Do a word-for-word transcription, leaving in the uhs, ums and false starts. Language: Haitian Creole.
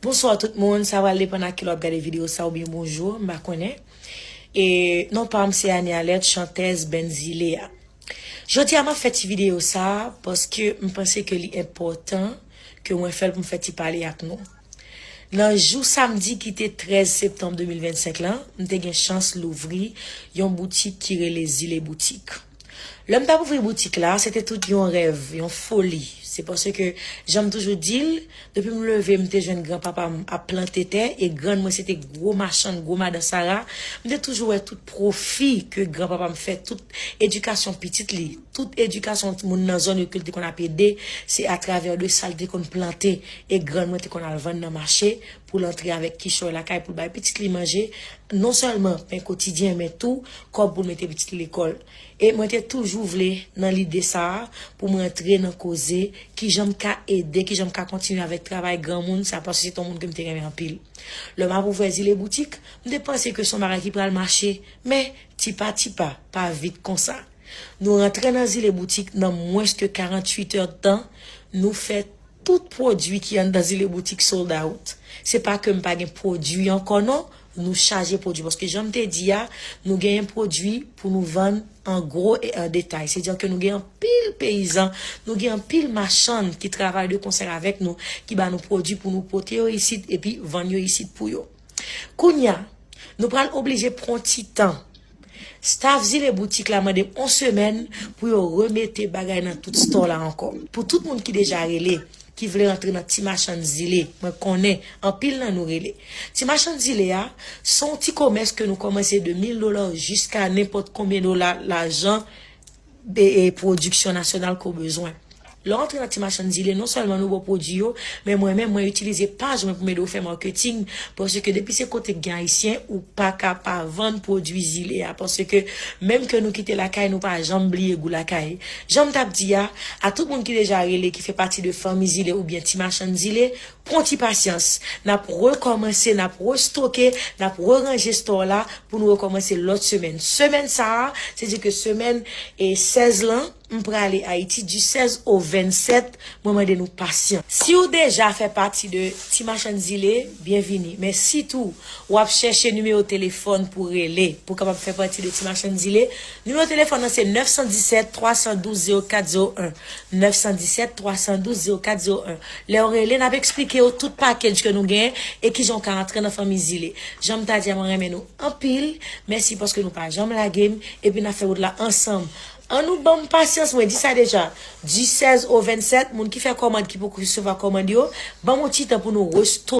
Bonswa tout moun, sa pral depann a kilè w ap gade videyo sa oubyen bonjou, m pa konnen. E non pa m se Anie Alerte, chantèz band Zile a. Jodi a m ap fè ti videyo sa paske m panse ke li enpòtan ke mwen fè l pou m fè ti pale ak nou. Nan jou samdi ki te trèz septanm de mil vennsenk lan, m te gen chans louvri yon boutik ki rele Zile Boutik. Lè m t ap ouvri boutik la, se te tout yon rèv, yon foli. Se paske, jan m toujou di l, depi m leve, m te jwenn granpapa m ap plante tè, e grann mwen se te gwo machann, gwo madan Sara. M te toujou wè tout pwofi ke granpapa m fè, tout edikasyon pitit li, tout edikasyon moun nan zòn yo ke l te konn ap ede, se atravè de sa l te konn plante, e grann mwen te konn al vann nan mache pou l antre avèk kichòy lakay pou l bay pitit li manje, non sèlman pen kotidyen, men tou kòb pou l mete pitit li lekòl. E mwen te toujou vle nan lide sa a pou mwen antre nan koze kijan m ka ede, kijan m ka kontinye avèk travay granmoun sa, paske se te yon moun ke m te renmen anpil. Lè m ap ouvè Zile Boutik, m te panse ke se yon bagay ki pral mache, men tipa tipa, pa vit konsa. Nou rantre nan Zile Boutik nan mwens ke karanntuit èdtan, nou fè tout pwodui ki anndan Zile Boutik sold out. Se pa ke m pa gen pwodui ankò non, nou chaje pwodui. Paske jan m te di a, nou genyen pwodui pou nou vann an gwo e an detay. Se di ke nou gen anpil peyizan, nou gen anpil machann ki travay de konsè avèk nou, ki ba nou pwodui pou nou pote yo isit epi vann yo isit pou yo. Kounya, nou pral oblije pran ti tan. Staff Zile Boutik la mande m yon semèn pou yo remete bagay nan tout store la ankò. Pou tout moun ki deja rele, ki vle rantre nan Ti Machann Zile, mwen konnen anpil nan nou rele. Ti Machann Zile a, se yon ti komès ke nou kòmanse de mil dola jiska nenpòt konbyen dola lajan e, e pwodiksyon nasyonal ke w bezwen. Lè w antre nan Ti Machann Zile, non sèlman nou ba w pwodui yo, men mwen menm, mwen itilize paj mwen pou m ede w fè maketing, paske depi se kote k gen ayisyen, ou pa ka pa vann pwodui Zile a, paske menm ke nou kite lakay, nou pa janm bliye gou lakay. Jan m t ap di a, a tout moun ki deja rele, ki fè pati de fanmi Zile oubyen Ti Machann Zile, pran ti pasyans. N ap rekòmanse, n ap restoke, n ap reranje store la pou nou rekòmanse lòt semèn. Semèn sa a, se di ke semèn e sèz lan, m prale Ayiti di sèz o vennsèt, mwen mande nou pasyans. Si w deja fè pati de Ti Machann Zile, byenvini. Men sitou, w ap chèche nimewo telefòn pou rele, pou kapab fè pati de Ti Machann Zile, nimewo telefòn nan se nèf san disèt, twa san douz, zewo kat zewo en. Nèf san disèt, twa san douz, zewo kat zewo en. Lè w rele, n ap eksplike w tout package ke nou genyen e kijan w ka antre nan fanmi Zile. Jan m ta di a, mwen renmen nou anpil. Mèsi paske nou pa janm lage m. Epi n ap fè wout la ansanm. Ann nou ban m pasyans, mwen di sa deja. Di sèz o vennsèt, moun ki fè kòmand, ki poko resevwa kòmand yo, ban m yon ti tan pou nou resto-